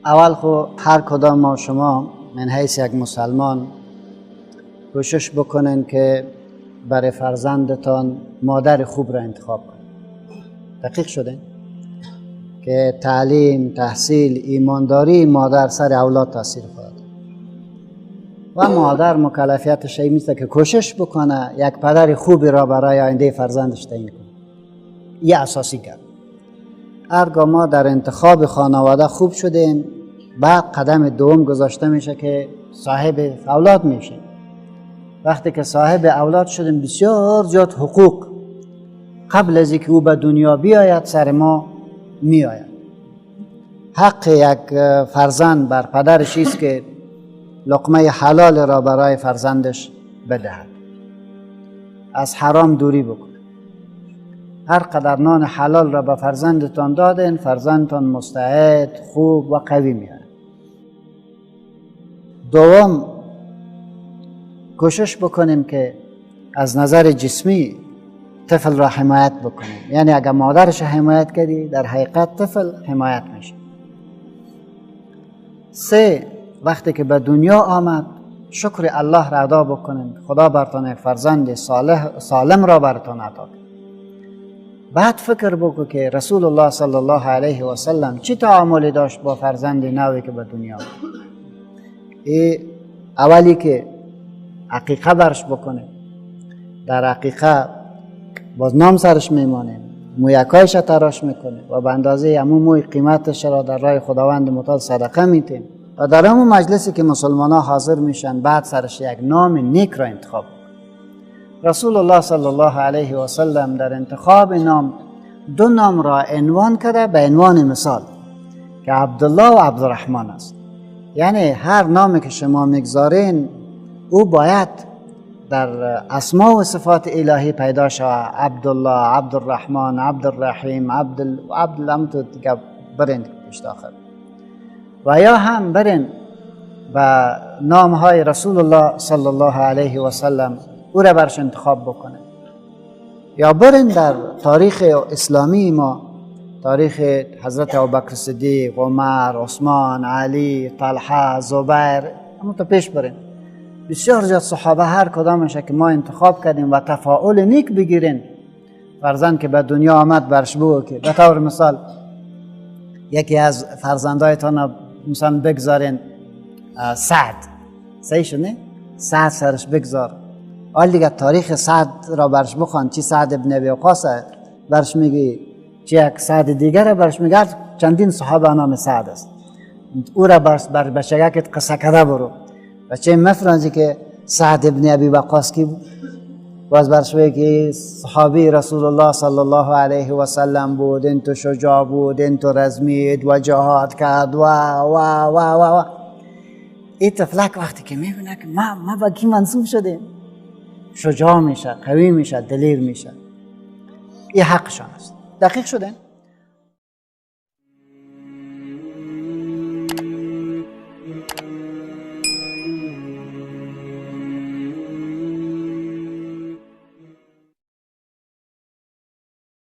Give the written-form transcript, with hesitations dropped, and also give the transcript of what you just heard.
اول خو هر کدام ما شما من حیث یک مسلمان کوشش بکنن که برای فرزندتان مادر خوب را انتخاب کنید. دقیق شده که تعلیم، تحصیل، ایمانداری مادر سر اولاد تاثیر خواهد و مادر مکلفیتش این است که کوشش بکنه یک پدر خوبی را برای آینده فرزندش تعیین کنه. یه اساسی کرد. هرگاه ما در انتخاب خانواده خوب شدیم، بعد قدم دوم گذاشته میشه که صاحب اولاد میشه. وقتی که صاحب اولاد شدیم، بسیار زیاد حقوق قبل از اینکه او به دنیا بیاید سر ما میآید. حق یک فرزند بر پدرش است که لقمه حلال را برای فرزندش بدهد، از حرام دوری بکنه. هر قدر نان حلال را به فرزندتان دادین، فرزندتان مستعد، خوب و قوی میآید. دوم، کوشش بکنیم که از نظر جسمی طفل را حمایت بکنیم. یعنی اگر مادرش حمایت کردی، در حقیقت طفل حمایت میشه. سه، وقتی که به دنیا آمد شکر الله را ادا بکنیم، خدا برتان یک فرزند صالح سالم را برتان عطا کرد. بعد فکر بکن که رسول الله صلی الله علیه و سلم چی تعاملی داشت با فرزند نوی که به دنیا آمد. ای اولی که عقیقه برش بکنه، در عقیقه باز نام سرش میمانه، مویکایش تراش میکنه و به اندازه همون موی قیمتش را در راه خداوند متعال صدقه میتیم. و در همون مجلسی که مسلمان ها حاضر میشن، بعد سرش یک نام نیک را انتخاب میکنه. رسول الله صلی الله علیه و سلم در انتخاب نام دو نام را عنوان کرده، به عنوان مثال که عبدالله و عبدالرحمن است. یعنی هر نامی که شما میگذارین او باید در اسما و صفات الهی پیدا شود. عبدالله، عبدالرحمن، عبدالرحیم، عبد تو دیگه برین پیش آخر. و یا هم برین به نام های رسول الله صلی الله علیه و سلم، او را برش انتخاب بکنه. یا برین در تاریخ اسلامی ما، تاریخ حضرت ابوبکر صدیق، عمر، عثمان، علی، طلحه، زبیر، همون تا پیش برین. بسیار زیاد صحابه هر کدامش که ما انتخاب کردیم و تفاعل نیک بگیرین. فرزند که به دنیا آمد برش بگو که به طور مثال یکی از فرزندایتان مثلا بگذارین سعد، صحیح شد نه؟ سعد سرش بگذار. حال دیگه تاریخ سعد را برش بخوان، چی سعد ابن ابی وقاص برش میگی، چی یک سعد دیگر را برش میگه. چندین صحابه نام سعد است. او را بر بچگکت قصه کرده برو. بچه مفرنزی که سعد ابن ابی وقاص کی بود، باز برش بگه که صحابی رسول الله صلی الله علیه و سلم بود، این تو شجاع بود، این تو رزمید و جهاد کرد و و و و و. این طفلک وقتی که میبینه که ما با کی منصوب شدیم، شجاع میشه، قوی میشه، دلیر میشه. این حقشان است. دقیق شده؟